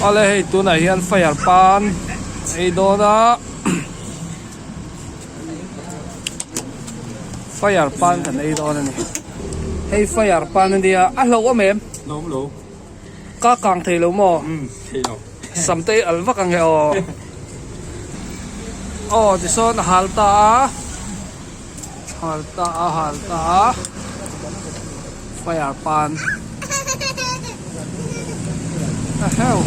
Awle hei tunah hian fire pan ei dawn a fire pan kan ei dawn a ni hei fire pan a nia a hlauh awm em ka kang thei lo maw sam te al vak ang e aw aw tisawn a hal ta a hal ta a hal ta a fire pan a heu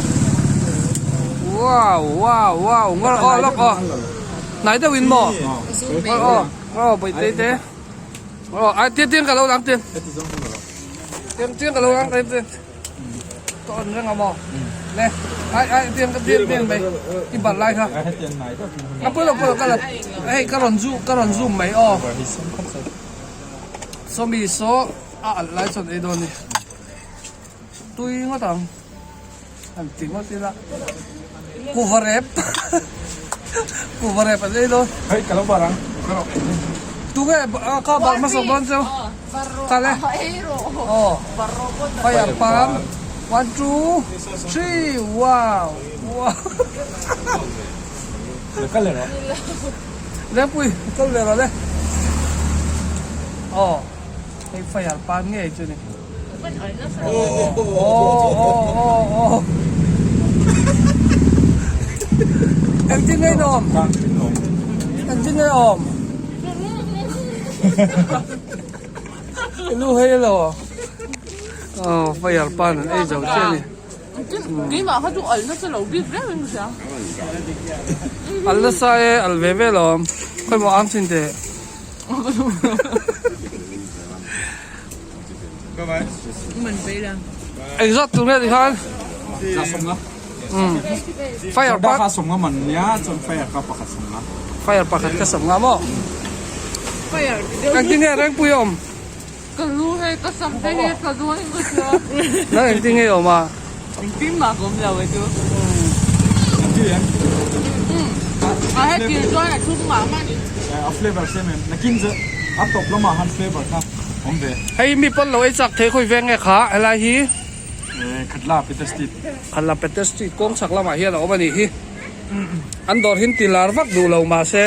wow wow wow ngawr aw lawk aw hnai deuh in maw ngawr aw ngawr aw bawihte te aw ai tiang tiang ka lo lang tiang tiang tiang ka lo lang tiang tiang ka on reng a maw le ai ai tiang ka tiang tiang mai i ban lai kha a pawilo pawilo ka la hei ka rawn zoom ka rawn zoom mai aw sawmi saw a alh lai chuan ei dawn ni tui ngawt ang an ti ngawt ila kuva rep kuva rep an ei dawn hei ka lo bar ang tunge ka bar hmasa dawn chu kale aw fire pump one two three wow wow kal leh rawh Lengpui kal leh rawh le aw hei fire pan ngei chu ni aw aw aw aw engtin nge in awm engtin nge awm lu hei lo aw fire pan an ei zo che ni. Keimah kha chu al nasa lo bik reng in ka hria. Al nasa e, al ve ve lo. Khawi maw ang chin teh. Engzat tur nge ti khan? Fire pa kha sawm nga man nia chuan fire kha pakhat sawm nga. Fire pakhat kha sawm nga maw? Fire. Engtin nge Rengpui awm? Ka lu hei ka sam te hi ka dawn in ka hria. Nang engtin nge i awm a? Engtin mah ka awm lo e chu. A he tir chuan a thlum mah mah ni. A flavor same em? Nakin chu a tawp lamah han flavor kha awm ve. Hei mi pawn lo ei chak thei khawi veng nge kha helai hi? Khatla Peter Street. Khatla Peter Street kawng chhak lamah hian a awm a nih hi. An dawr hi an ti lar vak duh lo mahse.